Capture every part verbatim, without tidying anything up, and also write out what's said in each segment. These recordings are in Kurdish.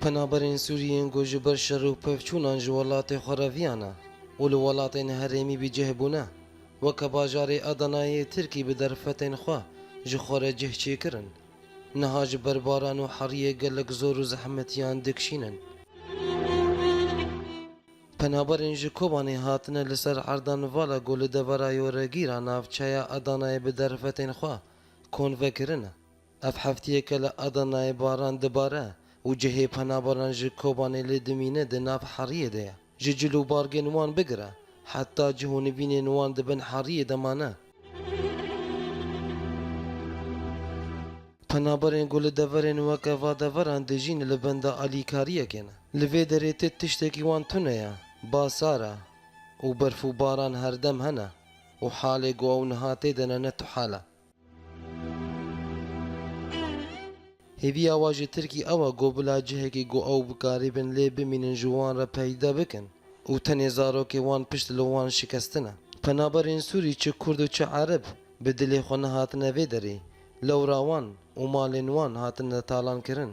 Penaberên Sûrî yên ku ji ber şer û pevçûnan ji welatê xwe reviyane û li welatên herêmî bi cih bûne, weke bajarê Adanayê yê Tirkî bi derfetên xwe ji xwe re cih çêkirin, niha ji ber baran û heriyê gelek zor û zehmetiyan dikişînin. Penaberên ji Kobanê hatine li ser erdan vala ku li devera yoregîra navçeya Adanayê bi derfetên xwe konve kirine. Ev heftiyeke li Adanayê baran dibare û cihê penaberan ji Kobanê li dimîne di nav heriyê de ye. Ji cil û bargên wan bigire, heta cih û nivînên wan di bin heriyê de mane. Penaberên ku li deverên weke va deveran dijîn li benda alîkariyekê ne. Li vê derê ti tiştekî wan tune ye, ba sar e û berf û baran herdem hene û halê ku ew niha tê de ne, ne tu hal e. Hêviya wa ji Tirkî ew e ku bila cihekî ku ew bikarîbin lê bimînin ji wan re peyda bikin û tenê zarokê wan pişt li wan şikestine. Penaberên Sûrî çi Kurd û çi Ereb bi dilê xwe nehatine vê derê, lewra wan û malên wan hatine talankirin.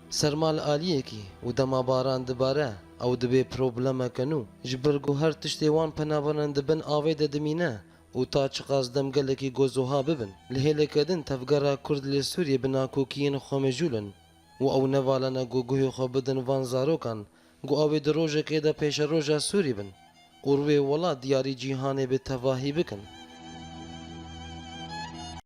Serma li aliyekî û dema baran dibare, ew dibe problemeke nû. Ji ber ku her tiştê wan penaberan di bin avê de dimîne û ta çiqas dem gelekî gozoha bibin. Li hêleke din tevgera Kurd li Sûriyê bi nakokiyên xwe mijûl in û ew nevalane ku guhê xwe bidin van zarokan ku ew ê di rojekê de pêşeroja Sûrî bin û rûyê welat diyarî cîhanê bi tevahî bikin.